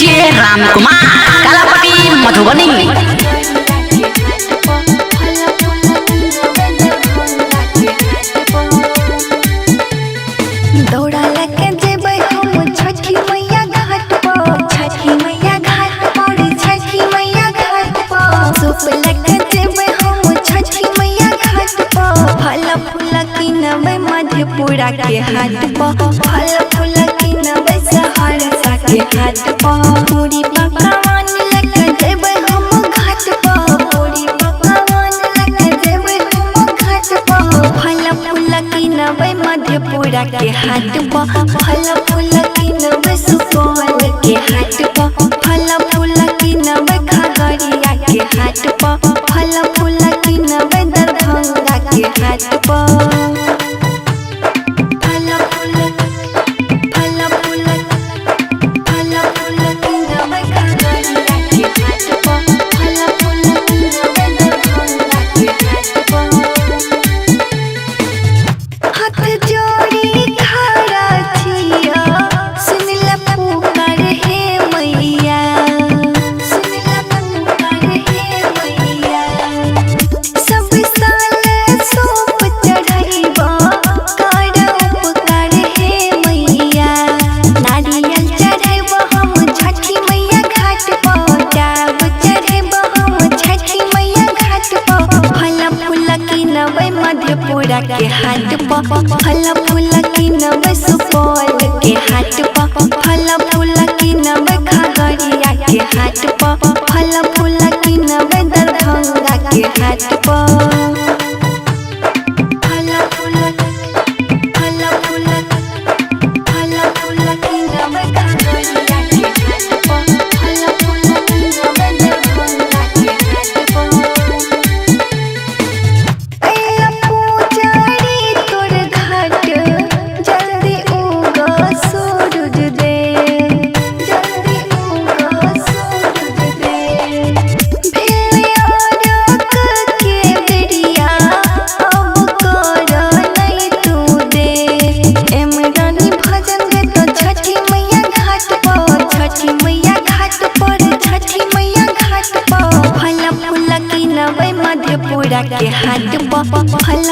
DJ Ram Kumar कलापति Madhubani. दौड़ा लके जेबै हम छठी मैया घाट पर, छठी मैया घाट पर, छठी मैया घाट पर। सूप लके जेबै हम छठी मैया घाट पर, फल फूल किनबै मधेपुरा के हाट पर, फल फूल किनबै सहरसा के हाट पर। पूरी पकवान लके जेबै हम घाट पर, पूरी पकवान लके जेबै हम घाट पर। फल फूल किनबै मधेपुरा के हाट पर, फल फूल किनबै सुपौल के हाट पर, फल फूल किनबै खगड़िया के हाट पर, फल फूल किनबै दरभंगा के हाट पर। फल फूल फल फूल फल फूल किनबै खगड़िया के हाट पर, फल फूल किनबै दरभंगा के हाट पर। हाथ जोड़ी खड़ा छिया, सुन ले पुकार हे मैया, सुन ले पुकार हे मैया। सब साल सोप चढ़ैबा, कर उपकार हे मैया। नारियल चढ़ैबा हम छठी मैया घाट पर, डाब चढ़ैबा हम छठी मैया घाट पर। फल फूल किनबै मधेपुरा के हाट पर, फल फूल किनबै सुपौल के हाट पर, फल फूल किनबै खगड़िया के हाट पर, फल फूल किनबै दरभंगा के हाट पर। फल फूल फल फूल फल फूल किनबै खगड़िया के हाट पर, फल फूल किनबै दरभंगा के हाट पर। अइला पुजारी तोर घाट, जल्दी उग सूरज देव, जल्दी उग सूरज देव। भेल अरक के बेरिया, अब कर नहीं तू देर। एमरानी भजन गेतो छठी मैया घाट पर, छठी मैया घाट पर, छठी मैया घाट पर। फल फूल किनबै मधेपुरा के हाट पर, फल